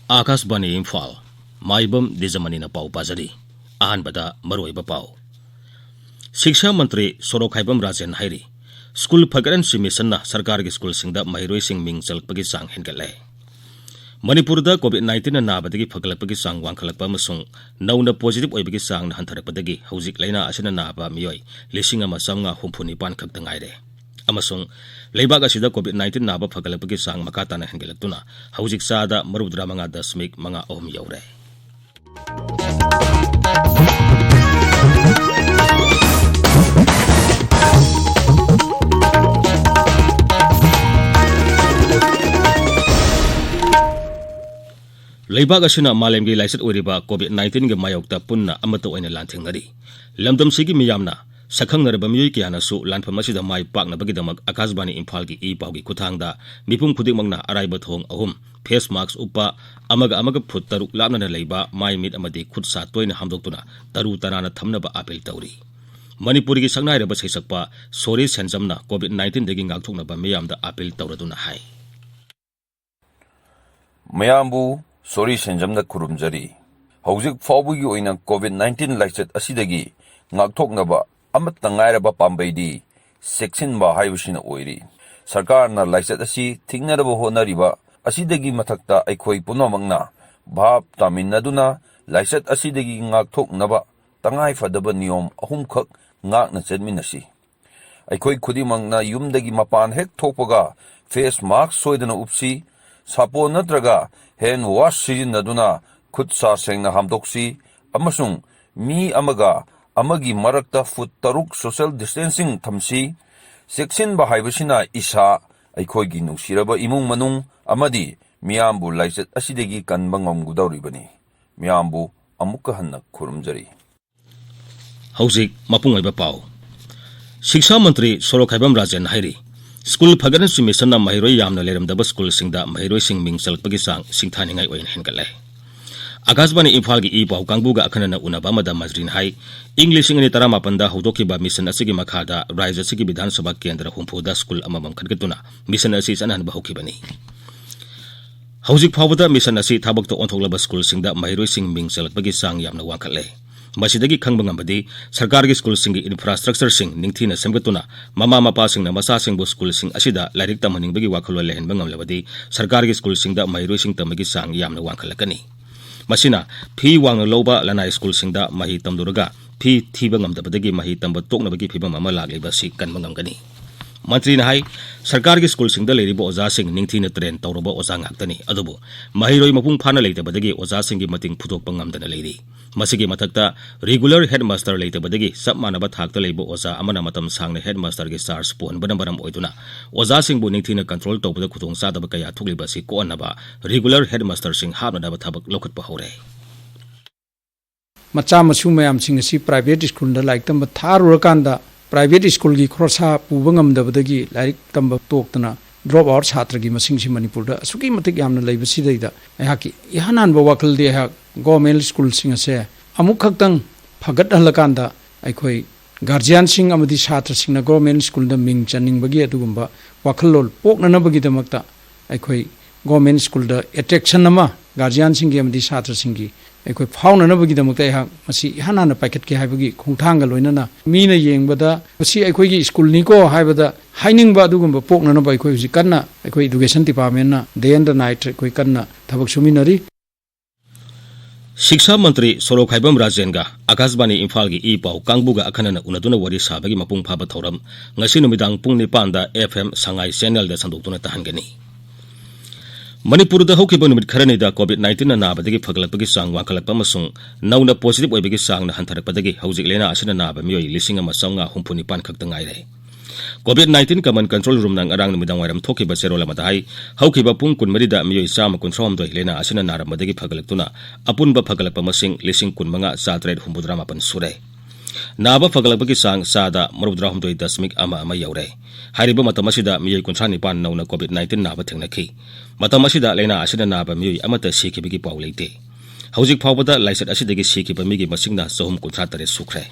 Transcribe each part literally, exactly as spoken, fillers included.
ꯑꯥꯀꯥꯁꯕꯥꯅꯤ ꯏꯝꯐꯥꯜ, ꯃꯥꯏꯕꯝ ꯗꯤꯖꯃꯅꯤꯅ ꯄꯥꯎ ꯄꯥꯖꯔꯤ꯫ ꯑꯍꯥꯟꯕꯗ ꯃꯔꯨꯑꯣꯏꯕ ꯄꯥꯎ꯫ ꯁꯤꯛꯁꯥ ꯃꯟꯇ꯭ꯔꯤ ꯁꯣꯔꯣꯛꯈꯥꯏꯕꯝ ꯔꯥꯖꯦꯟ ꯍꯥꯏꯔꯤ, ꯁ꯭ꯀꯨꯜ ꯐꯒꯠꯍꯟꯁꯤ ꯃꯤꯁꯟꯅ ꯁꯔꯀꯥꯔꯒꯤ ꯁ꯭ꯀꯨꯜꯁꯤꯡꯗ ꯃꯍꯩꯔꯣꯏꯁꯤꯡ ꯃꯤꯡ ꯆꯜꯂꯛꯄꯒꯤ ꯆꯥꯡ ꯍꯦꯟꯒꯠꯂꯦ꯫ ꯃꯅꯤꯄꯨꯔꯗ ꯀꯣꯚꯤꯗ ꯅꯥꯏꯟꯇꯤꯟꯅ ꯅꯥꯕꯗꯒꯤ ꯐꯒꯠꯂꯛꯄꯒꯤ ꯆꯥꯡ ꯋꯥꯡꯈꯠꯂꯛꯄ ꯑꯃꯁꯨꯡ ꯅꯧꯅ ꯄꯣꯖꯤꯇꯤꯚ ꯑꯣꯏꯕꯒꯤ ꯆꯥꯡꯅ ꯍꯟꯊꯔꯛꯄꯗꯒꯤ ꯍꯧꯖꯤꯛ ꯂꯥꯏꯅꯥ ꯑꯁꯤꯅ ꯅꯥꯕ ꯃꯤꯑꯣꯏ ꯂꯤꯁꯤꯡ ꯑꯃ ꯆꯥꯝꯃꯉꯥ ꯍꯨꯝꯐꯨ ꯅꯤꯄꯥꯟ ꯈꯛꯇ ꯉꯥꯏꯔꯦ꯫ ꯑꯃꯁꯨꯡ ꯂꯩꯕꯥꯛ ꯑꯁꯤꯗ ꯀꯣꯚꯤꯗ ꯅꯥꯏꯟꯇꯤꯟ ꯅꯥꯕ ꯐꯒꯠꯂꯛꯄꯒꯤ ꯆꯥꯡ ꯃꯈꯥ ꯇꯥꯅ ꯍꯦꯟꯒꯠꯂꯛꯇꯨꯅ ꯍꯧꯖꯤꯛ ꯆꯥꯗ ꯃꯔꯤꯐꯨꯇꯔꯥꯃꯉꯥ ꯗꯁꯃꯤꯛ ꯃꯉꯥ ꯑꯍꯨꯝ ꯌꯧꯔꯦ꯫ ꯂꯩꯕꯥꯛ ꯑꯁꯤꯅ ꯃꯥꯂꯦꯝꯒꯤ ꯂꯥꯏꯆꯠ ꯑꯣꯏꯔꯤꯕ ꯀꯣꯚꯤꯗ ꯅꯥꯏꯟꯇꯤꯟꯒꯤ ꯃꯥꯌꯣꯛꯇ ꯄꯨꯟꯅ ꯑꯃꯠꯇ ꯑꯣꯏꯅ ꯂꯥꯟꯊꯦꯡꯅꯔꯤ꯫ ꯂꯝꯗꯝꯁꯤꯒꯤ ꯃꯤꯌꯥꯝꯅ ꯁꯛꯈꯪꯅꯔꯕ ꯃꯤꯑꯣꯏ ꯀꯌꯥꯅꯁꯨ ꯂꯥꯟꯐꯝ ꯑꯁꯤꯗ ꯃꯥꯏ ꯄꯥꯛꯅꯕꯒꯤꯗꯃꯛ ꯑꯥꯀꯥꯁꯕꯥꯅꯤ ꯏꯝꯐꯥꯜꯒꯤ ꯏ ꯄꯥꯎꯒꯤ ꯈꯨꯠꯊꯥꯡꯗ ꯃꯤꯄꯨꯝ ꯈꯨꯗꯤꯡꯃꯛꯅ ꯑꯔꯥꯏꯕ ꯊꯣꯡ ꯑꯍꯨꯝ, ꯐꯦꯁ ꯃꯥꯛꯁ ꯎꯞꯄ, ꯑꯃꯒ ꯑꯃꯒ ꯐꯨꯠ ꯇꯔꯨꯛ ꯂꯥꯞꯅꯅ ꯂꯩꯕ, ꯃꯥꯏ ꯃꯤꯠ ꯑꯃꯗꯤ ꯈꯨꯠ ꯁꯥ ꯇꯣꯏꯅ ꯍꯥꯝꯗꯣꯛꯇꯨꯅ ꯇꯔꯨ ꯇꯅꯥꯟꯅ ꯊꯝꯅꯕ ꯑꯄꯤꯜ ꯇꯧꯔꯤ꯫ ꯃꯅꯤꯄꯨꯔꯒꯤ ꯁꯛꯅꯥꯏꯔꯕ ꯁꯩꯁꯛꯄ ꯁꯣꯔꯤ ꯁꯦꯟꯖꯝꯅ ꯀꯣꯚꯤꯗ ꯅꯥꯏꯟꯇꯤꯟꯗꯒꯤ ꯉꯥꯛꯊꯣꯛꯅꯕ ꯃꯤꯌꯥꯝꯗ ꯑꯄꯤꯜ ꯇꯧꯔꯗꯨꯅ ꯍꯥꯏ꯫ ꯃꯌꯥꯝꯕꯨ ꯁꯣꯔꯤ ꯁꯦꯟꯖꯝꯅ ꯈꯨꯔꯨꯝꯖꯔꯤ꯫ ꯍꯧꯖꯤꯛ ꯐꯥꯎꯕꯒꯤ ꯑꯣꯏꯅ ꯀꯣꯚꯤꯗ ꯅꯥꯏꯟꯇꯤꯟ ꯂꯥꯏꯆꯠ ꯑꯁꯤꯗꯒꯤ ꯉꯥꯛꯊꯣꯛꯅꯕ ꯑꯃꯠꯇ ꯉꯥꯏꯔꯕ ꯄꯥꯝꯕꯩꯗꯤ ꯆꯦꯛꯁꯤꯟꯕ ꯍꯥꯏꯕꯁꯤꯅ ꯑꯣꯏꯔꯤ꯫ ꯁꯔꯀꯥꯔꯅ ꯂꯥꯏꯆꯠ ꯑꯁꯤ ꯊꯤꯡꯅꯅꯕ ꯍꯣꯠꯅꯔꯤꯕ ꯑꯁꯤꯗꯒꯤ ꯃꯊꯛꯇ ꯑꯩꯈꯣꯏ ꯄꯨꯝꯅꯃꯛꯅ ꯚꯥꯞ ꯇꯥꯃꯤꯟꯅꯗꯨꯅ ꯂꯥꯏꯆꯠ ꯑꯁꯤꯗꯒꯤ ꯉꯥꯛꯊꯣꯛꯅꯕ ꯇꯉꯥꯏ ꯐꯗꯕ ꯅꯤꯌꯣꯝ ꯑꯍꯨꯝꯈꯛ ꯉꯥꯛꯅ ꯆꯠꯃꯤꯟꯅꯁꯤ꯫ ꯑꯩꯈꯣꯏ ꯈꯨꯗꯤꯡꯃꯛꯅ ꯌꯨꯝꯗꯒꯤ ꯃꯄꯥꯟ ꯍꯦꯛ ꯊꯣꯛꯄꯒ ꯐꯦꯁ ꯃꯥꯛꯁ ꯁꯣꯏꯗꯅ ꯎꯞꯁꯤ, ꯁꯥꯄꯣꯟ ꯅꯠꯇ꯭ꯔꯒ ꯍꯦꯟ ꯋꯥꯁ ꯁꯤꯖꯤꯟꯅꯗꯨꯅ ꯈꯨꯠ ꯁꯥ ꯁꯦꯡꯅ ꯍꯥꯝꯗꯣꯛꯁꯤ, ꯑꯃꯁꯨꯡ ꯃꯤ ꯑꯃꯒ ꯑꯃꯒꯤ ꯃꯔꯛꯇ ꯐꯨꯠ ꯇꯔꯨꯛ ꯁꯣꯁꯦꯜ ꯗꯤꯁꯇꯦꯟꯁꯤꯡ ꯊꯝꯁꯤ꯫ ꯆꯦꯛꯁꯤꯟꯕ ꯍꯥꯏꯕꯁꯤꯅ ꯏꯁꯥ, ꯑꯩꯈꯣꯏꯒꯤ ꯅꯨꯡꯁꯤꯔꯕ ꯏꯃꯨꯡ ꯃꯅꯨꯡ ꯑꯃꯗꯤ ꯃꯤꯌꯥꯝꯕꯨ ꯂꯥꯏꯆꯠ ꯑꯁꯤꯗꯒꯤ ꯀꯟꯕ ꯉꯝꯒꯗꯧꯔꯤꯕꯅꯤ꯫ ꯃꯤꯌꯥꯝꯕꯨ ꯑꯃꯨꯛꯀ ꯍꯟꯅ ꯈꯨꯔꯨꯝꯖꯔꯤ꯫ ꯍꯧꯖꯤꯛ ꯃꯄꯨꯡ ꯑꯣꯏꯕ ꯄꯥꯎ꯫ ꯁꯤꯛꯁꯥ ꯃꯟꯇ꯭ꯔꯤ ꯁꯣꯔꯣꯛꯈꯥꯏꯕꯝ ꯔꯥꯖꯦꯟ ꯍꯥꯏꯔꯤ, ꯁ꯭ꯀꯨꯜ ꯐꯒꯠꯍꯟꯁꯤ ꯃꯤꯁꯟꯅ ꯃꯍꯩꯔꯣꯏ ꯌꯥꯝꯅ ꯂꯩꯔꯝꯗꯕ ꯁ꯭ꯀꯨꯜꯁꯤꯡꯗ ꯃꯍꯩꯔꯣꯏꯁꯤꯡ ꯃꯤꯡ ꯆꯜꯂꯛꯄꯒꯤ ꯆꯥꯡ ꯁꯤꯡꯊꯥꯅꯤꯡꯉꯥꯏ ꯑꯣꯏꯅ ꯍꯦꯟꯒꯠꯂꯦ꯫ ꯑꯥꯀꯥꯁꯕꯥꯅꯤ ꯏꯝꯐꯥꯜꯒꯤ ꯏ ꯄꯥꯎ ꯀꯥꯡꯕꯨꯒ ꯑꯈꯟꯅꯅ ꯎꯅꯕ ꯑꯃꯗ ꯃꯟꯇ꯭ꯔꯤꯅ ꯍꯥꯏ, ꯏꯪ ꯂꯤꯁꯤꯡ ꯑꯅꯤ ꯇꯔꯥꯃꯥꯄꯟꯗ ꯍꯧꯗꯣꯛꯈꯤꯕ ꯃꯤꯁꯟ ꯑꯁꯤꯒꯤ ꯃꯈꯥꯗ ꯔꯥꯖ꯭ꯌ ꯑꯁꯤꯒꯤ ꯕꯤꯙꯥꯟ ꯁꯚꯥ ꯀꯦꯟꯗ꯭ꯔ ꯍꯨꯝꯐꯨꯗ ꯁ꯭ꯀꯨꯜ ꯑꯃꯃꯝ ꯈꯟꯒꯠꯇꯨꯅ ꯃꯤꯁꯟ ꯑꯁꯤ ꯆꯠꯅꯍꯟꯕ ꯍꯧꯈꯤꯕꯅꯤ꯫ ꯍꯧꯖꯤꯛ ꯐꯥꯎꯕꯗ ꯃꯤꯁꯟ ꯑꯁꯤ ꯊꯕꯛꯇ ꯑꯣꯟꯊꯣꯛꯂꯕ ꯁ꯭ꯀꯨꯜꯁꯤꯡꯗ ꯃꯍꯩꯔꯣꯏꯁꯤꯡ ꯃꯤꯡ ꯆꯜꯂꯛꯄꯒꯤ ꯆꯥꯡ ꯌꯥꯝꯅ ꯋꯥꯡꯈꯠꯂꯦ꯫ ꯃꯁꯤꯗꯒꯤ ꯈꯪꯕ ꯉꯝꯕꯗꯤ, ꯁꯔꯀꯥꯔꯒꯤ ꯁ꯭ꯀꯨꯜꯁꯤꯡꯒꯤ ꯏꯟꯐ꯭ꯔꯥꯁ꯭ꯇ꯭ꯔꯛꯆꯔꯁꯤꯡ ꯅꯤꯡꯊꯤꯅ ꯁꯦꯝꯒꯠꯇꯨꯅ ꯃꯃꯥ ꯃꯄꯥꯁꯤꯡꯅ ꯃꯆꯥꯁꯤꯡꯕꯨ ꯁ꯭ꯀꯨꯜꯁꯤꯡ ꯑꯁꯤꯗ ꯂꯥꯏꯔꯤꯛ ꯇꯝꯍꯟꯅꯤꯡꯕꯒꯤ ꯋꯥꯈꯜꯂꯣꯟ ꯂꯩꯍꯟꯕ ꯉꯝꯂꯕꯗꯤ, ꯁꯔꯀꯥꯔꯒꯤ ꯁ꯭ꯀꯨꯜꯁꯤꯡꯗ ꯃꯍꯩꯔꯣꯏꯁꯤꯡ ꯇꯝꯕꯒꯤ ꯆꯥꯡ ꯌꯥꯝꯅ ꯋꯥꯡꯈꯠꯂꯛꯀꯅꯤ꯫ ꯃꯁꯤꯅ ꯐꯤ ꯋꯥꯡꯅ ꯂꯧꯕ ꯂꯅꯥꯏ ꯁ꯭ꯀꯨꯜꯁꯤꯡꯗ ꯃꯍꯩ ꯇꯝꯂꯨꯔꯒ ꯐꯤ ꯊꯤꯕ ꯉꯝꯗꯕꯗꯒꯤ ꯃꯍꯩ ꯇꯝꯕ ꯇꯣꯛꯅꯕꯒꯤ ꯐꯤꯚꯝ ꯑꯃ ꯂꯥꯛꯂꯤꯕ ꯑꯁꯤ ꯀꯟꯕ ꯉꯝꯒꯅꯤ꯫ ꯃꯟꯇ꯭ꯔꯤꯅ ꯍꯥꯏ, ꯁꯔꯀꯥꯔꯒꯤ ꯁ꯭ꯀꯨꯜꯁꯤꯡꯗ ꯂꯩꯔꯤꯕ ꯑꯣꯖꯥꯁꯤꯡ ꯅꯤꯡꯊꯤꯅ ꯇ꯭ꯔꯦꯟ ꯇꯧꯔꯕ ꯑꯣꯖꯥ ꯉꯥꯛꯇꯅꯤ꯫ ꯑꯗꯨꯕꯨ ꯃꯍꯩꯔꯣꯏ ꯃꯄꯨꯡ ꯐꯥꯅ ꯂꯩꯇꯕꯗꯒꯤ ꯑꯣꯖꯥꯁꯤꯡꯒꯤ ꯃꯇꯤꯡ ꯐꯨꯗꯣꯛꯄ ꯉꯝꯗꯅ ꯂꯩꯔꯤ꯫ ꯃꯁꯤꯒꯤ ꯃꯊꯛꯇ, ꯔꯤꯒꯨꯂꯔ ꯍꯦꯗꯃꯥꯁꯇꯔ ꯂꯩꯇꯕꯗꯒꯤ ꯆꯞ ꯃꯥꯟꯅꯕ ꯊꯥꯛꯇ ꯂꯩꯕ ꯑꯣꯖꯥ ꯑꯃꯅ ꯃꯇꯝ ꯁꯥꯡꯅ ꯍꯦꯗꯃꯥꯁꯇꯔꯒꯤ ꯆꯥꯔꯖ ꯄꯨꯍꯟꯕꯅ ꯃꯔꯝ ꯑꯣꯏꯗꯨꯅ ꯑꯣꯖꯥꯁꯤꯡꯕꯨ ꯅꯤꯡꯊꯤꯅ ꯀꯟꯇ꯭ꯔꯣꯜ ꯇꯧꯕꯗ ꯈꯨꯗꯣꯡꯆꯥꯗꯕ ꯀꯌꯥ ꯊꯣꯛꯂꯤꯕ ꯑꯁꯤ ꯀꯣꯛꯍꯟꯅꯕ ꯔꯤꯒꯨꯂꯔ ꯍꯦꯗꯃꯥꯁꯇꯔꯁꯤꯡ ꯍꯥꯞꯅꯅꯕ ꯊꯕꯛ ꯂꯧꯈꯠꯄ ꯍꯧꯔꯦ꯫ ꯃꯆꯥ ꯃꯁꯨ ꯃꯌꯥꯝꯁꯤꯡ ꯑꯁꯤ ꯄ꯭ꯔꯥꯏꯚꯦꯠ ꯁ꯭ꯀꯨꯜꯗ ꯂꯥꯏꯔꯤꯛ ꯇꯝꯕ ꯊꯥꯔꯨꯔꯀꯥꯟꯗ, ꯄ꯭ꯔꯥꯏꯚꯦꯠ ꯁ꯭ꯀꯨꯜꯒꯤ ꯈꯣꯔꯁꯥ ꯄꯨꯕ ꯉꯝꯗꯕꯗꯒꯤ ꯂꯥꯏꯔꯤꯛ ꯇꯝꯕ ꯇꯣꯛꯇꯅ ꯗ꯭ꯔꯣꯞ ꯑꯥꯎꯠ ꯁꯥꯇ꯭ꯔꯒꯤ ꯃꯁꯤꯡꯁꯤ ꯃꯅꯤꯄꯨꯔꯗ ꯑꯁꯨꯛꯀꯤ ꯃꯇꯤꯛ ꯌꯥꯝꯅ ꯂꯩꯕꯁꯤꯗꯩꯗ ꯑꯩꯍꯥꯛꯀꯤ ꯏꯍꯥꯟ ꯍꯥꯟꯕ ꯋꯥꯈꯜꯗꯤ, ꯑꯩꯍꯥꯛ ꯒꯣꯔꯃꯦꯟ ꯁ꯭ꯀꯨꯜꯁꯤꯡ ꯑꯁꯦ ꯑꯃꯨꯛ ꯈꯛꯇꯪ ꯐꯒꯠꯍꯜꯂꯀꯥꯟꯗ, ꯑꯩꯈꯣꯏ ꯒꯥꯔꯖꯤꯌꯥꯟꯁꯤꯡ ꯑꯃꯗꯤ ꯁꯥꯇ꯭ꯔꯁꯤꯡꯅ ꯒꯣꯔꯃꯦꯟ ꯁ꯭ꯀꯨꯜꯗ ꯃꯤꯡ ꯆꯟꯅꯤꯡꯕꯒꯤ ꯑꯗꯨꯒꯨꯝꯕ ꯋꯥꯈꯜꯂꯣꯟ ꯄꯣꯛꯅꯅꯕꯒꯤꯗꯃꯛꯇ, ꯑꯩꯈꯣꯏ ꯒꯣꯔꯃꯦꯟ ꯁ꯭ꯀꯨꯜꯗ ꯑꯦꯇ꯭ꯔꯦꯛꯁꯟ ꯑꯃ ꯒꯥꯔꯖꯤꯌꯥꯟꯁꯤꯡꯒꯤ ꯑꯃꯗꯤ ꯁꯥꯇ꯭ꯔꯁꯤꯡꯒꯤ ꯑꯩꯈꯣꯏ ꯐꯥꯎꯅꯅꯕꯒꯤꯗꯃꯛꯇ ꯑꯩꯍꯥꯛ ꯃꯁꯤ ꯏꯍꯥꯟ ꯍꯥꯟꯅ ꯄꯥꯏꯈꯠꯀꯦ ꯍꯥꯏꯕꯒꯤ ꯈꯣꯡꯊꯥꯡꯒ ꯂꯣꯏꯅꯅ, ꯃꯤꯅ ꯌꯦꯡꯕꯗ ꯃꯁꯤ ꯑꯩꯈꯣꯏꯒꯤ ꯁ꯭ꯀꯨꯜꯅꯤꯀꯣ ꯍꯥꯏꯕꯗ ꯍꯥꯏꯅꯤꯡꯕ ꯑꯗꯨꯒꯨꯝꯕ ꯄꯣꯛꯅꯅꯕ ꯑꯩꯈꯣꯏ ꯍꯧꯖꯤꯛ ꯀꯟꯅ, ꯑꯩꯈꯣꯏ ꯏꯗꯨꯀꯦꯁꯟ ꯗꯤꯄꯥꯔꯠꯃꯦꯟꯅ day and night ꯑꯩꯈꯣꯏ ꯀꯟꯅ ꯊꯕꯛ ꯁꯨꯃꯤꯟꯅꯔꯤ꯫ ꯁꯤꯛꯁꯥ ꯃꯟꯇ꯭ꯔꯤ ꯁꯣꯔꯣ ꯈꯥꯏꯕꯝ ꯔꯥꯖꯦꯟꯒ ꯑꯀꯥꯁꯕꯥꯅꯤ ꯏꯝꯐꯥꯜꯒꯤ ꯏ ꯄꯥꯎ ꯀꯥꯡꯕꯨꯒ ꯑꯈꯟꯅꯅ ꯎꯅꯗꯨꯅ ꯋꯥꯔꯤ ꯁꯥꯕꯒꯤ ꯃꯄꯨꯡ ꯐꯥꯕ ꯊꯧꯔꯝ ꯉꯁꯤ ꯅꯨꯃꯤꯗꯥꯡ ꯄꯨꯡ ꯅꯤꯄꯥꯟꯗ F M ꯁꯉꯥꯏ ꯆꯦꯅꯦꯜꯗ ꯁꯟꯗꯣꯛꯇꯨꯅ ꯇꯥꯍꯟꯒꯅꯤ꯫ ꯃꯅꯤꯄꯨꯔꯗ ꯍꯧꯈꯤꯕ ꯅꯨꯃꯤꯠ ꯈꯔꯅꯤꯗ COVID nineteen ꯅ ꯅꯥꯕꯗꯒꯤ ꯐꯒꯠꯂꯛꯄꯒꯤ ꯆꯥꯡ ꯋꯥꯡꯈꯠꯂꯛꯄ ꯑꯃꯁꯨꯡ ꯅꯧꯅ positive ꯑꯣꯏꯕꯒꯤ ꯆꯥꯡꯅ ꯍꯟꯊꯔꯛꯄꯗꯒꯤ ꯍꯧꯖꯤꯛ ꯂꯥꯏꯅꯥ ꯑꯁꯤꯅ ꯅꯥꯕ ꯃꯤꯑꯣꯏ ꯂꯤꯁꯤꯡ ꯑꯃ ꯆꯥꯝꯃꯉꯥ ꯍꯨꯝꯐꯨ ꯅꯤꯄꯥꯟ ꯈꯛꯇ ꯉꯥꯏꯔꯦ꯫ COVID nineteen Command Control Room ꯅ ꯉꯔꯥꯡ ꯅꯨꯃꯤꯗꯥꯡ ꯋꯥꯏꯔꯝ ꯊꯣꯛꯈꯤꯕ ꯆꯦꯔꯣꯜ ꯑꯃꯗ ꯍꯥꯏ, ꯍꯧꯈꯤꯕ ꯄꯨꯡ ꯀꯨꯟꯃꯔꯤꯗ ꯃꯤꯑꯣꯏ ꯆꯥꯝꯃ ꯀꯨꯟꯊ꯭ꯔꯥ ꯍꯨꯝꯗꯣꯏ ꯂꯥꯏꯅꯥ ꯑꯁꯤꯅ ꯅꯥꯔꯝꯕꯗꯒꯤ ꯐꯒꯠꯂꯛꯇꯨꯅ ꯑꯄꯨꯟꯕ ꯐꯒꯠꯂꯛꯄ ꯃꯁꯤꯡ ꯂꯤꯁꯤꯡ ꯀꯨꯟꯃꯉꯥ ꯆꯥꯇꯔꯦꯠ ꯍꯨꯝꯐꯨꯇꯔꯥ ꯃꯥꯄꯟ ꯁꯨꯔꯦ꯫ ꯅꯥꯕ ꯐꯒꯠꯂꯛꯄꯒꯤ ꯆꯥꯡ ꯆꯥꯗ ꯃꯧꯗ꯭ꯔꯥ ꯍꯨꯝꯗꯣꯏ ꯗꯁꯃꯤꯛ ꯑꯃ ꯑꯃ ꯌꯧꯔꯦ꯫ ꯍꯥꯏꯔꯤꯕ ꯃꯇꯝ ꯑꯁꯤꯗ ꯃꯤꯑꯣꯏ ꯀꯨꯟꯊ꯭ꯔꯥ ꯅꯤꯄꯥꯟ ꯅꯧꯅ COVID nineteen ꯅꯥꯕ ꯊꯦꯡꯅꯈꯤ꯫ ꯃꯇꯝ ꯑꯁꯤꯗ ꯂꯥꯏꯅꯥ ꯑꯁꯤꯅ ꯅꯥꯕ ꯃꯤꯑꯣꯏ ꯑꯃꯠꯇ ꯁꯤꯈꯤꯕꯒꯤ ꯄꯥꯎ ꯂꯩꯇꯦ꯫ ꯍꯧꯖꯤꯛ ꯐꯥꯎꯕꯗ ꯂꯥꯏꯆꯠ ꯑꯁꯤꯗꯒꯤ ꯁꯤꯈꯤꯕ ꯃꯤꯒꯤ ꯃꯁꯤꯡꯅ ꯆꯍꯨꯝ ꯀꯨꯟꯊ꯭ꯔꯥ ꯇꯔꯦꯠ ꯁꯨꯈ꯭ꯔꯦ꯫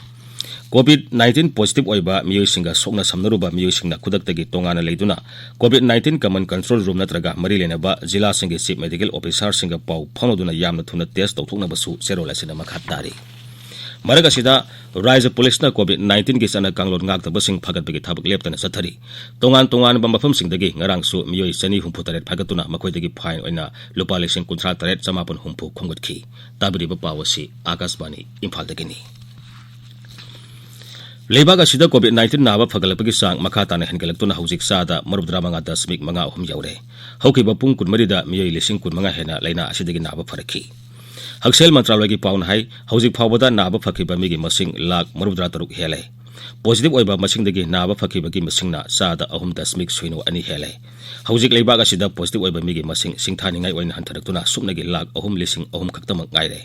COVID nineteen positive ꯑꯣꯏꯕ ꯃꯤꯑꯣꯏꯁꯤꯡꯒ ꯁꯣꯛꯅ ꯁꯝꯅꯔꯨꯕ ꯃꯤꯑꯣꯏꯁꯤꯡꯅ ꯈꯨꯗꯛꯇꯒꯤ ꯇꯣꯉꯥꯟꯅ ꯂꯩꯗꯨꯅ COVID nineteen common control room ꯅꯠꯇ꯭ꯔꯒ ꯃꯔꯤ ꯂꯩꯅꯕ ꯖꯤꯂꯥꯁꯤꯡꯒꯤ chief medical officerꯁꯤꯡꯒ ꯄꯥꯎ ꯐꯥꯎꯅꯗꯨꯅ ꯌꯥꯝꯅ ꯊꯨꯅ test ꯇꯧꯊꯣꯛꯅꯕꯁꯨ ꯆꯦꯔꯣꯜ ꯑꯁꯤꯅ ꯃꯈꯥ ꯇꯥꯔꯤ꯫ ꯃꯔꯛ ꯑꯁꯤꯗ, ꯔꯥꯖ꯭ꯌ ꯄꯨꯂꯤꯁꯅ COVID nineteenꯒꯤ ꯆꯠꯅ ꯀꯥꯡꯂꯣꯟ ꯉꯥꯛꯇꯕꯁꯤꯡ ꯐꯒꯠꯄꯒꯤ ꯊꯕꯛ ꯂꯦꯞꯇꯅ ꯆꯠꯊꯔꯤ꯫ ꯇꯣꯉꯥꯟ ꯇꯣꯉꯥꯟꯕ ꯃꯐꯝꯁꯤꯡꯗꯒꯤ ꯉꯔꯥꯡꯁꯨ ꯃꯤꯑꯣꯏ ꯆꯅꯤ ꯍꯨꯝꯐꯨ ꯇꯔꯦꯠ ꯐꯥꯒꯠꯇꯨꯅ ꯃꯈꯣꯏꯗꯒꯤ fine ꯑꯣꯏꯅ ꯂꯨꯄꯥ ꯂꯤꯁꯤꯡ ꯀꯨꯟꯊ꯭ꯔꯥ ꯇꯔꯦꯠ ꯆꯃꯥꯄꯟ ꯍꯨꯝꯐꯨ ꯈꯣꯝꯒꯠꯈꯤ꯫ ꯇꯥꯕꯤꯔꯤꯕ ꯄꯥꯎ ꯑꯁꯤ ꯑꯥꯀꯥꯁꯕꯥꯅꯤ ꯏꯝꯐꯥꯜꯗꯒꯤꯅꯤ꯫ ꯂꯩꯕꯥꯛ ꯑꯁꯤꯗ COVID nineteen ꯅꯥꯕ ꯐꯒꯠꯂꯛꯄꯒꯤ ꯆꯥꯡ ꯃꯈꯥ ꯇꯥꯅ ꯍꯦꯟꯒꯠꯂꯛꯇꯨꯅ ꯍꯧꯖꯤꯛ ꯆꯥꯗ ꯃꯧꯗ꯭ꯔꯥ ꯃꯉꯥ ꯗꯁꯃꯤꯛ ꯃꯉꯥ ꯑꯍꯨꯝ ꯌꯧꯔꯦ꯫ ꯍꯧꯈꯤꯕ ꯄꯨꯡ ꯀꯨꯟꯃꯔꯤꯗ ꯃꯤꯑꯣꯏ ꯂꯤꯁꯤꯡ ꯀꯨꯟꯃꯉꯥ ꯍꯦꯟꯅ ꯂꯥꯏꯅꯥ ꯑꯁꯤꯗꯒꯤ ꯅꯥꯕ ꯐꯔꯛꯈꯤ꯫ ꯍꯛꯁꯦꯜ ꯃꯟꯇ꯭ꯔꯥꯂꯌꯒꯤ ꯄꯥꯎꯅ ꯍꯥꯏ, ꯍꯧꯖꯤꯛ ꯐꯥꯎꯕꯗ ꯅꯥꯕ ꯐꯈꯤꯕ ꯃꯤꯒꯤ ꯃꯁꯤꯡ ꯂꯥꯈ ꯃꯧꯗ꯭ꯔꯥ ꯇꯔꯨꯛ ꯍꯦꯜꯂꯦ꯫ Positive ꯑꯣꯏꯕ ꯃꯁꯤꯡꯗꯒꯤ ꯅꯥꯕ ꯐꯈꯤꯕꯒꯤ ꯃꯁꯤꯡꯅ ꯆꯥꯗ ꯑꯍꯨꯝ ꯗꯁꯃꯤꯛ ꯁꯤꯅꯣ ꯑꯅꯤ ꯍꯦꯜꯂꯦ꯫ ꯍꯧꯖꯤꯛ ꯂꯩꯕꯥꯛ ꯑꯁꯤꯗ positive ꯑꯣꯏꯕ ꯃꯤꯒꯤ ꯃꯁꯤꯡ ꯁꯤꯡꯊꯥꯅꯤꯡꯉꯥꯏ ꯑꯣꯏꯅ ꯍꯟꯊꯔꯛꯇꯨꯅ ꯁꯨꯞꯅꯒꯤ ꯂꯥꯈ ꯑꯍꯨꯝ ꯂꯤꯁꯤꯡ ꯑꯍꯨꯝ ꯈꯛꯇꯃꯛ ꯉꯥꯏꯔꯦ꯫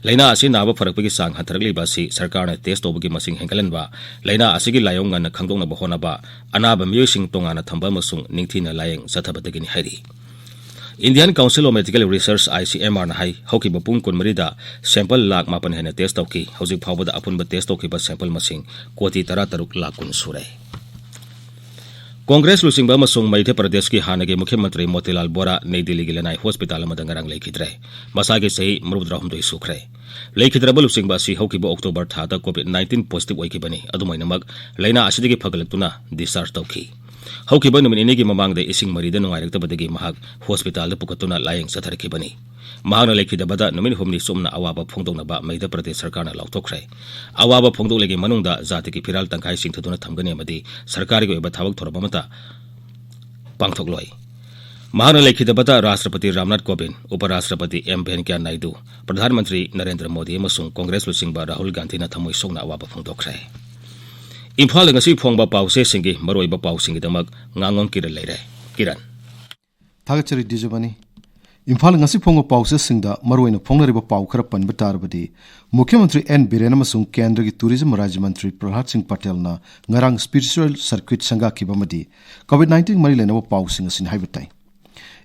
ꯂꯥꯏꯅꯥ ꯑꯁꯤ ꯅꯥꯕ ꯐꯔꯛꯄꯒꯤ ꯆꯥꯡ ꯍꯟꯊꯔꯛꯂꯤꯕ ꯑꯁꯤ ꯁꯔꯀꯥꯔꯅ test ꯇꯧꯕꯒꯤ ꯃꯁꯤꯡ ꯍꯦꯟꯒꯠꯍꯟꯕ, ꯂꯥꯏꯅꯥ ꯑꯁꯤꯒꯤ ꯂꯥꯏꯑꯣꯡ ꯉꯟꯅ ꯈꯪꯗꯣꯛꯅꯕ ꯍꯣꯠꯅꯕ, ꯑꯅꯥꯕ ꯃꯤꯑꯣꯏꯁꯤꯡ ꯇꯣꯉꯥꯟꯅ ꯊꯝꯕ ꯑꯃꯁꯨꯡ ꯅꯤꯡꯊꯤꯅ ꯂꯥꯌꯦꯡ ꯆꯠꯊꯕꯗꯒꯤꯅꯤ ꯍꯥꯏꯔꯤ꯫ Indian Council of Medical Research, ICMRꯅ ꯍꯥꯏ, ꯍꯧꯈꯤꯕ ꯄꯨꯡ ꯀꯨꯟꯃꯔꯤꯗ sample ꯂꯥꯈ ꯃꯥꯄꯟ ꯍꯦꯟꯅ test ꯇꯧꯈꯤ꯫ ꯍꯧꯖꯤꯛ ꯐꯥꯎꯕꯗ ꯑꯄꯨꯟꯕ test ꯇꯧꯈꯤꯕ sample ꯃꯁꯤꯡ ꯀꯣꯇꯤ ꯇꯔꯥꯇꯔꯨꯛ ꯂꯥꯈ ꯀꯨꯟ ꯁꯨꯔꯦ꯫ ꯀꯣꯡꯒ꯭ꯔꯦꯁ ꯂꯨꯆꯤꯡꯕ ꯑꯃꯁꯨꯡ ꯃꯙ꯭ꯌ ꯄ꯭ꯔꯗꯦꯁꯀꯤ ꯍꯥꯟꯅꯒꯤ ꯃꯨꯈ꯭ꯌ ꯃꯟꯇ꯭ꯔꯤ ꯃꯣꯇꯤꯂꯥꯜ ꯕꯣꯔꯥ ꯅꯩ ꯗꯤꯜꯂꯤꯒꯤ ꯂꯅꯥꯏ ꯍꯣꯁꯄꯤꯇꯥꯜ ꯑꯃꯗ ꯉꯔꯥꯡ ꯂꯩꯈꯤꯗ꯭ꯔꯦ꯫ ꯃꯁꯥꯒꯤ ꯆꯍꯤ ꯃꯧꯗ꯭ꯔꯥꯍꯨꯝꯗꯣꯏ ꯁꯨꯈ꯭ꯔꯦ꯫ ꯂꯩꯈꯤꯗ꯭ꯔꯕ ꯂꯨꯆꯤꯡꯕ ꯑꯁꯤ ꯍꯧꯈꯤꯕ ꯑꯣꯛꯇꯣꯕꯔ ꯊꯥꯗ COVID nineteen positive ꯑꯣꯏꯈꯤꯕꯅꯤ꯫ ꯑꯗꯨꯃꯥꯏꯅꯃꯛ, ꯂꯥꯏꯅꯥ ꯑꯁꯤꯗꯒꯤ ꯐꯒꯠꯂꯛꯇꯨꯅ discharge ꯇꯧꯈꯤ꯫ ꯍꯧꯈꯤꯕ ꯅꯨꯃꯤꯠ ꯅꯤꯅꯤꯒꯤ ꯃꯃꯥꯡꯗ ꯏꯁꯤꯡ ꯃꯔꯤꯗ ꯅꯨꯡꯉꯥꯏꯔꯛꯇꯕꯗꯒꯤ ꯃꯍꯥꯛ ꯍꯣꯁꯄꯤꯇꯥꯜꯗ ꯄꯨꯈꯠꯇꯨꯅ ꯂꯥꯌꯦꯡ ꯆꯠꯊꯔꯛꯈꯤꯕꯅꯤ꯫ ꯃꯍꯥꯛꯅ ꯂꯩꯈꯤꯗꯕꯗ ꯅꯨꯃꯤꯠ ꯍꯨꯝꯅꯤ ꯆꯨꯞꯅ ꯑꯋꯥꯕ ꯐꯣꯡꯗꯣꯛꯅꯕ ꯃꯙ꯭ꯌ ꯄ꯭ꯔꯗꯦꯁ ꯁꯔꯀꯥꯔꯅ ꯂꯥꯎꯊꯣꯛꯈ꯭ꯔꯦ꯫ ꯑꯋꯥꯕ ꯐꯣꯡꯗꯣꯛꯂꯤꯉꯩ ꯃꯅꯨꯡꯗ ꯖꯥꯇꯤꯒꯤ ꯐꯤꯔꯥꯜ ꯇꯪꯈꯥꯏ ꯆꯤꯡꯊꯗꯨꯅ ꯊꯝꯒꯅꯤ ꯑꯃꯗꯤ ꯁꯔꯀꯥꯔꯒꯤ ꯑꯣꯏꯕ ꯊꯕꯛ ꯊꯧꯔꯝ ꯑꯃꯠꯇ ꯄꯥꯡꯊꯣꯛꯂꯣꯏ꯫ ꯃꯍꯥꯛꯅ ꯂꯩꯈꯤꯗꯕꯗ ꯔꯥꯁꯇ꯭ꯔꯄꯇꯤ ꯔꯥꯝꯅꯥꯊ ꯀꯣꯕꯤꯟꯗ, ꯎꯄ ꯔꯥꯁꯇ꯭ꯔꯄꯇꯤ ꯑꯦꯝ ꯚꯦꯟꯀꯌꯥ ꯅꯥꯏꯗꯨ, ꯄ꯭ꯔꯙꯥꯟ ꯃꯟꯇ꯭ꯔꯤ ꯅꯔꯦꯟꯗ꯭ꯔ ꯃꯣꯗꯤ ꯑꯃꯁꯨꯡ ꯀꯣꯡꯒ꯭ꯔꯦꯁ ꯂꯨꯆꯤꯡꯕ ꯔꯥꯍꯨꯜ ꯒꯥꯟꯙꯤꯅ ꯊꯃꯣꯏ ꯁꯣꯛꯅ ꯑꯋꯥꯕ ꯐꯣꯡꯗꯣꯛꯈ꯭ꯔꯦ꯫ ꯏꯝꯐꯥꯜꯗ ꯉꯁꯤ ꯐꯣꯡꯕ ꯄꯥꯎꯆꯦꯁꯤꯡꯒꯤ ꯃꯔꯨꯑꯣꯏꯕ ꯄꯥꯎꯁꯤꯡꯒꯤꯗꯃꯛ ꯉꯥꯉꯣꯝ ꯀꯤꯔꯟ ꯂꯩꯔꯦ꯫ ꯀꯤꯔꯟ꯫ ꯊꯥꯒꯠꯆꯔꯤ ꯗꯤꯖꯕꯅꯤ꯫ ꯏꯝꯐꯥꯜ ꯉꯁꯤ ꯐꯣꯡꯕ ꯄꯥꯎꯆꯦꯁꯤꯡꯗ ꯃꯔꯨꯑꯣꯏꯅ ꯐꯣꯡꯅꯔꯤꯕ ꯄꯥꯎ ꯈꯔ ꯄꯟꯕ ꯇꯥꯔꯕꯗꯤ, ꯃꯨꯈ꯭ꯌ ꯃꯟꯇ꯭ꯔꯤ ꯑꯦꯟ ꯕꯤꯔꯦꯟ ꯑꯃꯁꯨꯡ ꯀꯦꯟꯗ꯭ꯔꯒꯤ ꯇꯨꯔꯤꯖꯝ ꯔꯥꯖ꯭ꯌ ꯃꯟꯇ꯭ꯔꯤ ꯄ꯭ꯔꯍ꯭ꯂꯥꯗ ꯁꯤꯡ ꯄꯇꯦꯜꯅ ꯉꯔꯥꯡ spiritual circuit ꯁꯪꯒꯥꯈꯤꯕ ꯑꯃꯗꯤ COVID nineteen ꯃꯔꯤ ꯂꯩꯅꯕ ꯄꯥꯎꯁꯤꯡ ꯑꯁꯤꯅꯤ ꯍꯥꯏꯕ ꯇꯥꯏ꯫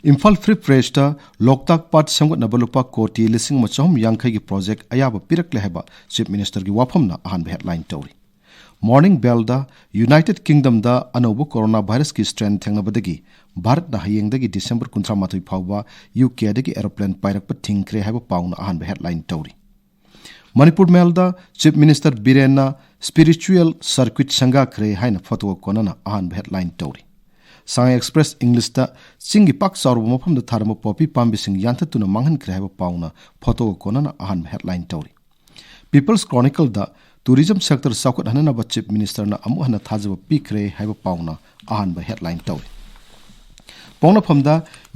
ꯏꯝꯐꯥꯜ ꯐ꯭ꯔꯤ ꯄ꯭ꯔꯦꯁꯇ ꯂꯣꯛꯇꯥꯛ ꯄꯥꯠ ꯁꯦꯝꯒꯠꯅꯕ ꯂꯨꯄꯥ ꯀꯣꯇꯤ ꯂꯤꯁꯤꯡ ꯑꯃ ꯆꯍꯨꯝ ꯌꯥꯡꯈꯩꯒꯤ ꯄ꯭ꯔꯣꯖꯦꯛ ꯑꯌꯥꯕ ꯄꯤꯔꯛꯂꯦ ꯍꯥꯏꯕ ꯆꯤꯐ ꯃꯤꯅꯤꯁꯇꯔꯒꯤ ꯋꯥꯐꯝꯅ ꯑꯍꯥꯟꯕ ꯍꯦꯗꯂꯥꯏꯟ ꯇꯧꯔꯤ꯫ ꯃꯣꯔꯅꯤꯡ ꯕꯦꯜꯗ ꯌꯨꯅꯥꯏꯇꯦꯗ ꯀꯤꯡꯗꯝꯗ ꯑꯅꯧꯕ ꯀꯣꯔꯣꯅꯥ ꯚꯥꯏꯔꯁꯀꯤ ꯁ꯭ꯇ꯭ꯔꯦꯟ ꯊꯦꯡꯅꯕꯗꯒꯤ ꯚꯥꯔꯠꯅ ꯍꯌꯦꯡꯗꯒꯤ ꯗꯤꯁꯦꯝꯕꯔ ꯀꯨꯟꯊ꯭ꯔꯥ ꯃꯥꯊꯣꯏ ꯐꯥꯎꯕ ꯌꯨ ꯀꯦꯗꯒꯤ ꯑꯦꯔꯣꯄ꯭ꯂꯦꯟ ꯄꯥꯏꯔꯛꯄ ꯊꯤꯡꯈ꯭ꯔꯦ ꯍꯥꯏꯕ ꯄꯥꯎꯅ ꯑꯍꯥꯟꯕ ꯍꯦꯗꯂꯥꯏꯟ ꯇꯧꯔꯤ꯫ ꯃꯅꯤꯄꯨꯔ ꯃꯦꯜꯗ ꯆꯤꯐ ꯃꯤꯅꯤꯁꯇꯔ ꯕꯤꯔꯦꯟꯅ ꯁ꯭ꯄꯤꯔꯤꯆꯨꯋꯦꯜ ꯁꯔꯀ꯭ꯌꯨꯠ ꯁꯪꯒꯥꯈ꯭ꯔꯦ ꯍꯥꯏꯅ ꯐꯣꯇꯣꯒ ꯀꯣꯟꯅꯅ ꯑꯍꯥꯟꯕ ꯍꯦꯗꯂꯥꯏꯟ ꯇꯧꯔꯤ꯫ ꯁꯉꯥꯏ ꯑꯦꯛꯁꯄ꯭ꯔꯦꯁ ꯏꯪꯂꯤꯁꯇ ꯆꯤꯡꯒꯤ ꯄꯥꯛ ꯆꯥꯎꯔꯕ ꯃꯐꯝꯗ ꯊꯥꯔꯝꯕ ꯄꯣꯄꯤ ꯄꯥꯝꯕꯤꯁꯤꯡ ꯌꯥꯟꯊꯠꯇꯨꯅ ꯃꯥꯡꯍꯟꯈ꯭ꯔꯦ ꯍꯥꯏꯕ ꯄꯥꯎꯅ ꯐꯣꯇꯣꯒ ꯀꯣꯟꯅꯅ ꯑꯍꯥꯟꯕ ꯍꯦꯗꯂꯥꯏꯟ ꯇꯧꯔꯤ꯫ ꯄꯤꯄꯜꯁ ꯀ꯭ꯔꯣꯅꯤꯀꯜꯗ ꯇꯨꯔꯤꯖꯝ ꯁꯦꯛꯇꯔ ꯆꯥꯎꯈꯠꯍꯟꯅꯅꯕ ꯆꯤꯐ ꯃꯤꯅꯤꯁꯇꯔꯅ ꯑꯃꯨꯛ ꯍꯟꯅ ꯊꯥꯖꯕ ꯄꯤꯈ꯭ꯔꯦ ꯍꯥꯏꯕ ꯄꯥꯎꯅ ꯑꯍꯥꯟꯕ ꯍꯦꯗꯂꯥꯏꯟ ꯇꯧꯔꯤ꯫ ꯄꯣꯛꯅꯐꯝꯗ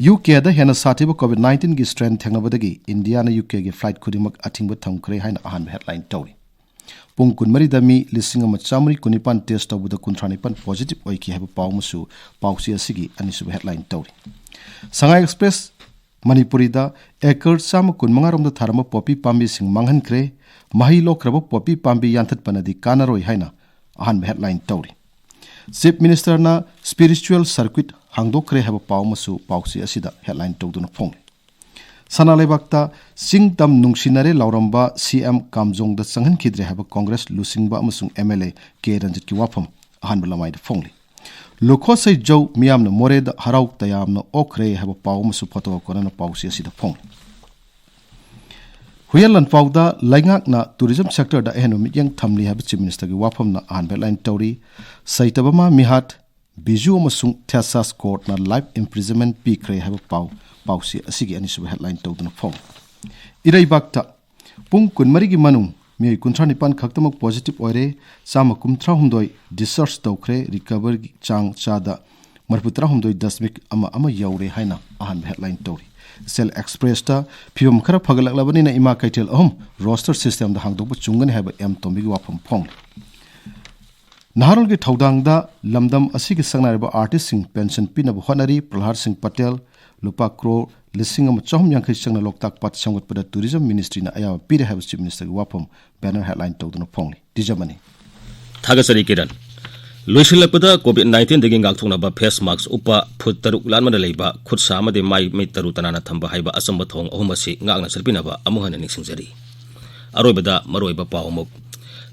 ꯌꯨ ꯀꯦꯗ ꯍꯦꯟꯅ ꯁꯥꯊꯤꯕ ꯀꯣꯚꯤꯗ ꯅꯥꯏꯟꯇꯤꯟꯒꯤ ꯁ꯭ꯇ꯭ꯔꯦꯟ ꯊꯦꯡꯅꯕꯗꯒꯤ ꯏꯟꯗꯤꯌꯥꯅ ꯌꯨ ꯀꯦꯒꯤ ꯐ꯭ꯂꯥꯏꯠ ꯈꯨꯗꯤꯡꯃꯛ ꯑꯊꯤꯡꯕ ꯊꯝꯈ꯭ꯔꯦ ꯍꯥꯏꯅ ꯑꯍꯥꯟꯕ ꯍꯦꯗꯂꯥꯏꯟ ꯇꯧꯔꯤ꯫ ꯄꯨꯡ ꯀꯨꯟꯃꯔꯤꯗ ꯃꯤ ꯂꯤꯁꯤꯡ ꯑꯃ ꯆꯥꯃꯔꯤ ꯀꯨꯟꯅꯤꯄꯥꯟ ꯇꯦꯁ ꯇꯧꯕꯗ ꯀꯨꯟꯊ꯭ꯔꯥ ꯅꯤꯄꯥꯟ ꯄꯣꯖꯤꯇꯤꯚ ꯑꯣꯏꯈꯤ ꯍꯥꯏꯕ ꯄꯥꯎ ꯑꯃꯁꯨ ꯄꯥꯎꯆꯦ ꯑꯁꯤꯒꯤ ꯑꯅꯤꯁꯨꯕ ꯍꯦꯗꯂꯥꯏꯟ ꯇꯧꯔꯤ꯫ ꯁꯉꯥꯏ ꯑꯦꯛꯁꯄ꯭ꯔꯦꯁ ꯃꯅꯤꯄꯨꯔꯤꯗ ꯑꯦꯀꯔ ꯆꯥꯝꯃ ꯀꯨꯟꯃꯉꯥ ꯔꯣꯝꯗ ꯊꯥꯔꯝꯕ ꯄꯣꯄꯤ ꯄꯥꯝꯕꯤꯁꯤꯡ ꯃꯥꯡꯍꯟꯈ꯭ꯔꯦ, ꯃꯍꯩ ꯂꯣꯛꯈ꯭ꯔꯕ ꯄꯣꯄꯤ ꯄꯥꯝꯕꯤ ꯌꯥꯟꯊꯠꯄꯅꯗꯤ ꯀꯥꯟꯅꯔꯣꯏ ꯍꯥꯏꯅ ꯑꯍꯥꯟꯕ ꯍꯦꯗꯂꯥꯏꯟ ꯇꯧꯔꯤ꯫ ꯆꯤꯐ ꯃꯤꯅꯤꯁꯇꯔꯅ ꯁ꯭ꯄꯤꯔꯤꯆꯨꯋꯦꯜ ꯁꯔꯀ꯭ꯌꯨꯠ ꯍꯥꯡꯗꯣꯛꯈ꯭ꯔꯦ ꯍꯥꯏꯕ ꯄꯥꯎ ꯑꯃꯁꯨ ꯄꯥꯎꯆꯦ ꯑꯁꯤꯗ ꯍꯦꯗꯂꯥꯏꯟ ꯇꯧꯗꯨꯅ ꯐꯣꯡꯂꯤ꯫ ꯁꯅꯥ ꯂꯩꯕꯥꯛꯇ ꯆꯤꯡ ꯇꯝ ꯅꯨꯡꯁꯤꯅꯔꯦ ꯂꯥꯎꯔꯝꯕ ꯁꯤ ꯑꯦꯝ ꯀꯥꯝꯖꯣꯡꯗ ꯆꯪꯍꯟꯈꯤꯗ꯭ꯔꯦ ꯍꯥꯏꯕ ꯀꯣꯡꯒ꯭ꯔꯦꯁ ꯂꯨꯆꯤꯡꯕ ꯑꯃꯁꯨꯡ ꯑꯦꯝ ꯑꯦꯜ ꯑꯦ ꯀꯦ ꯔꯟꯖꯤꯠꯀꯤ ꯋꯥꯐꯝ ꯑꯍꯥꯟꯕ ꯂꯃꯥꯏꯗ ꯐꯣꯡꯂꯤ꯫ ꯂꯨꯈꯣꯁꯩ ꯖꯧ ꯃꯤꯌꯥꯝꯅ ꯃꯣꯔꯦꯗ ꯍꯔꯥꯎ ꯇꯌꯥꯝꯅ ꯑꯣꯛꯈ꯭ꯔꯦ ꯍꯥꯏꯕ ꯄꯥꯎ ꯑꯃꯁꯨ ꯐꯣꯇꯣꯒ ꯀꯣꯟꯅꯅ ꯄꯥꯎꯆꯦ ꯑꯁꯤꯗ ꯐꯣꯡꯂꯤ꯫ ꯍꯨꯏꯌꯦꯟ ꯂꯥꯟꯄꯥꯎꯗ ꯂꯩꯉꯥꯛꯅ ꯇꯨꯔꯤꯖꯝ ꯁꯦꯛꯇꯔꯗ ꯑꯍꯦꯟꯕ ꯃꯤꯠꯌꯦꯡ ꯊꯝꯂꯤ ꯍꯥꯏꯕ ꯆꯤꯐ ꯃꯤꯅꯤꯁꯇꯔꯒꯤ ꯋꯥꯐꯝꯅ ꯑꯍꯥꯟꯕ ꯍꯦꯗꯂꯥꯏꯟ ꯇꯧꯔꯤ꯫ ꯁꯩꯇꯕꯃꯥ ꯃꯤꯍꯥꯠ, ꯕꯤꯖꯨ ꯑꯃꯁꯨꯡ ꯊꯦꯁꯥꯁ ꯀꯣꯔꯠꯅ ꯂꯥꯏꯐ ꯏꯝꯄ꯭ꯔꯤꯖꯟꯃꯦꯟ ꯄꯤꯈ꯭ꯔꯦ ꯍꯥꯏꯕ ꯄꯥꯎ ꯄꯥꯎꯆꯦ ꯑꯁꯤꯒꯤ ꯑꯅꯤꯁꯨꯕ ꯍꯦꯗꯂꯥꯏꯟ ꯇꯧꯗꯨꯅ ꯐꯣꯡꯂꯤ꯫ ꯏꯔꯩꯕꯥꯛꯇ ꯄꯨꯡ ꯀꯨꯟꯃꯔꯤꯒꯤ ꯃꯅꯨꯡ ꯃꯤꯑꯣꯏ ꯀꯨꯟꯊ꯭ꯔꯥ ꯅꯤꯄꯥꯟ ꯈꯛꯇꯃꯛ ꯄꯣꯖꯤꯇꯤꯚ ꯑꯣꯏꯔꯦ, ꯆꯥꯝꯃ ꯀꯨꯟꯊ꯭ꯔꯥ ꯍꯨꯝꯗꯣꯏ ꯗꯤꯁꯆꯥꯔꯖ ꯇꯧꯈ꯭ꯔꯦ, ꯔꯤꯀꯚꯔꯒꯤ ꯆꯥꯡ ꯆꯥꯗ ꯃꯔꯤꯐꯨ ꯇꯔꯥ ꯍꯨꯝꯗꯣꯏ ꯗꯁꯃꯤꯛ ꯑꯃ ꯑꯃ ꯌꯧꯔꯦ ꯍꯥꯏꯅ ꯑꯍꯥꯟꯕ ꯍꯦꯗꯂꯥꯏꯟ ꯇꯧꯔꯤ꯫ ꯏꯆꯦꯜ ꯑꯦꯛꯁꯄ꯭ꯔꯦꯁꯇ ꯐꯤꯕꯝ ꯈꯔ ꯐꯒꯠꯂꯛꯂꯕꯅꯤꯅ ꯏꯃꯥ ꯀꯩꯊꯦꯜ ꯑꯍꯨꯝ ꯔꯣꯁꯇꯔ ꯁꯤꯁꯇꯦꯝꯗ ꯍꯥꯡꯗꯣꯛꯄ ꯆꯨꯝꯒꯅꯤ ꯍꯥꯏꯕ ꯑꯦꯝ ꯇꯣꯝꯕꯤꯒꯤ ꯋꯥꯐꯝ ꯐꯣꯡꯂꯤ꯫ ꯅꯍꯥꯔꯣꯜꯒꯤ ꯊꯧꯗꯥꯡꯗ ꯂꯝꯗꯝ ꯑꯁꯤꯒꯤ ꯁꯛꯅꯥꯏꯔꯕ ꯑꯥꯔꯇꯤꯁꯁꯤꯡ ꯄꯦꯟꯁꯟ ꯄꯤꯅꯕ ꯍꯣꯠꯅꯔꯤ꯫ ꯄ꯭ꯔꯍꯂꯥꯗ ꯁꯤꯡ ꯄꯇꯦꯜ ꯂꯨꯄꯥ ꯀ꯭ꯔꯣꯔ ꯂꯤꯁꯤꯡ ꯑꯃ ꯆꯍꯨꯝ ꯌꯥꯡꯈꯩ ꯆꯪꯅ ꯂꯣꯛꯇꯥꯛ ꯄꯥꯠ ꯁꯦꯝꯒꯠꯄꯗ ꯇꯨꯔꯤꯖꯝ ꯃꯤꯅꯤꯁꯇ꯭ꯔꯤꯅ ꯑꯌꯥꯕ ꯄꯤꯔꯦ ꯍꯥꯏꯕ ꯆꯤꯐ ꯃꯤꯅꯤꯁꯇꯔꯒꯤ ꯋꯥꯐꯝ ꯕꯦꯅꯔ ꯍꯦꯗꯂꯥꯏꯟ ꯇꯧꯗꯨꯅ ꯐꯣꯡꯂꯤ꯫ ꯇꯤꯖꯃꯅꯤ꯫ ꯊꯥꯒꯠꯆꯔꯤ ꯀꯤꯔꯟ꯫ ꯂꯣꯏꯁꯤꯜꯂꯛꯄꯗ, COVID nineteenꯗꯒꯤ ꯉꯥꯛꯊꯣꯛꯅꯕ face mask ꯎꯞꯄ, ꯐꯨꯠ ꯇꯔꯨꯛ ꯂꯥꯟꯕꯅ ꯂꯩꯕ, ꯈꯨꯠ ꯁꯥ ꯑꯃꯗꯤ ꯃꯥꯏ ꯃꯤꯠ ꯇꯔꯨ ꯇꯅꯥꯟꯅ ꯊꯝꯕ ꯍꯥꯏꯕ ꯑꯆꯝꯕ ꯊꯧꯑꯣꯡ ꯑꯍꯨꯝ ꯑꯁꯤ ꯉꯥꯛꯅ ꯆꯠꯄꯤꯅꯕ ꯑꯃꯨꯛ ꯍꯟꯅ ꯅꯤꯡꯁꯤꯡꯖꯔꯤ꯫ ꯑꯔꯣꯏꯕꯗ ꯃꯔꯨꯑꯣꯏꯕ ꯄꯥꯎ ꯑꯃꯨꯛ꯫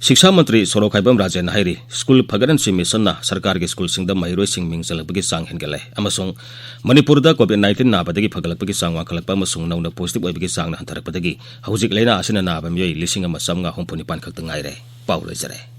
ꯁꯤꯛꯁꯥ ꯃꯟꯇ꯭ꯔꯤ ꯁꯣꯔꯣ ꯈꯥꯏꯕꯝ ꯔꯥꯖꯦꯟꯅ ꯍꯥꯏꯔꯤ, ꯁ꯭ꯀꯨꯜ ꯐꯒꯠꯍꯟꯁꯤ ꯃꯤꯁꯟꯅ ꯁꯔꯀꯥꯔꯒꯤ ꯁ꯭ꯀꯨꯜꯁꯤꯡꯗ ꯃꯍꯩꯔꯣꯏꯁꯤꯡ ꯃꯤꯡ ꯆꯜꯂꯛꯄꯒꯤ ꯆꯥꯡ ꯍꯦꯟꯒꯠꯂꯦ ꯑꯃꯁꯨꯡ ꯃꯅꯤꯄꯨꯔꯗ COVID nineteen ꯅꯥꯕꯗꯒꯤ ꯐꯒꯠꯂꯛꯄꯒꯤ ꯆꯥꯡ ꯋꯥꯡꯈꯠꯂꯛꯄ ꯑꯃꯁꯨꯡ ꯅꯧꯅ positive ꯑꯣꯏꯕꯒꯤ ꯆꯥꯡꯅ ꯍꯟꯊꯔꯛꯄꯗꯒꯤ ꯍꯧꯖꯤꯛ ꯂꯩꯅꯥ ꯑꯁꯤꯅ ꯅꯥꯕ ꯃꯤꯑꯣꯏ ꯂꯤꯁꯤꯡ ꯑꯃ ꯆꯥꯝꯃꯉꯥ ꯍꯨꯝꯐꯨ ꯅꯤꯄꯥꯟ ꯈꯛꯇ ꯉꯥꯏꯔꯦ꯫ ꯄꯥꯎ ꯂꯣꯏꯖꯔꯦ꯫